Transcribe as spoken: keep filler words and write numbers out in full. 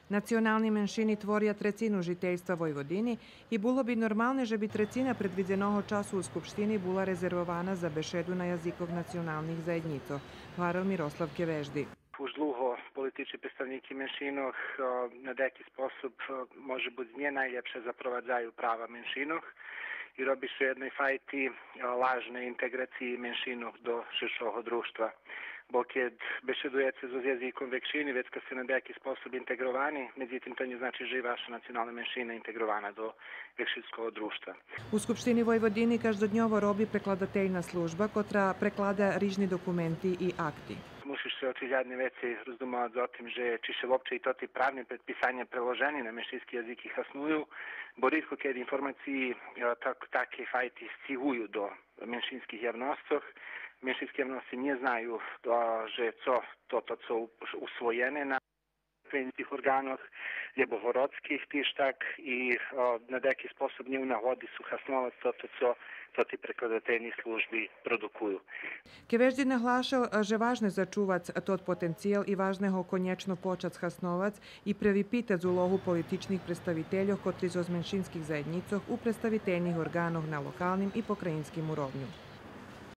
Национални меншини творя трецину жительства Войводини и було би нормалне же би трецина предвидзеного часу у Скупштини була резервована за бешеду на язикох националних заєднїцох, гварел Мирослав Кевежди. Уж длуго политични представнїки меншинох, е, на даяки способ, е, може буц нє найлєпше запровадзаю права меншинох и роби ше у єдней файти, е, лажней интеґрациї меншинох до ширшого дружтва. Бо кед бешедуєце зоз язиком векшини, вецка сце на даяки способ интеґровани, медзитим то нє значи же и ваша национална меншина интеґрована до векшинского дружтва. У Скупштини Войводини каждодньово роби прекладательна служба, котра преклада рижни документи и акти. Муши ше очигляднє вецей роздумовац о тим же чи ше вообще и тоти правни предписаня преложени на меншински язики хасную, бо ридко кед информациї, е, так, таки файти сцигую до меншинских явносцох. Меншински явносци нє знаю, е, же цо тото цо у-, усвоєне на українских орґанох, лєбо городских тиж так, и, е, на даяки способ нє у нагоди су хасновац тото цо тоти прекладательни служби продукую. Кевежди наглашел же важне зачувац тот потенциял и важне го конєчно почац хасновац и превипитац улогу политичних представительох котри зоз меншинских заєднїцох у представительних орґанох на локалним и покраїнским уровню.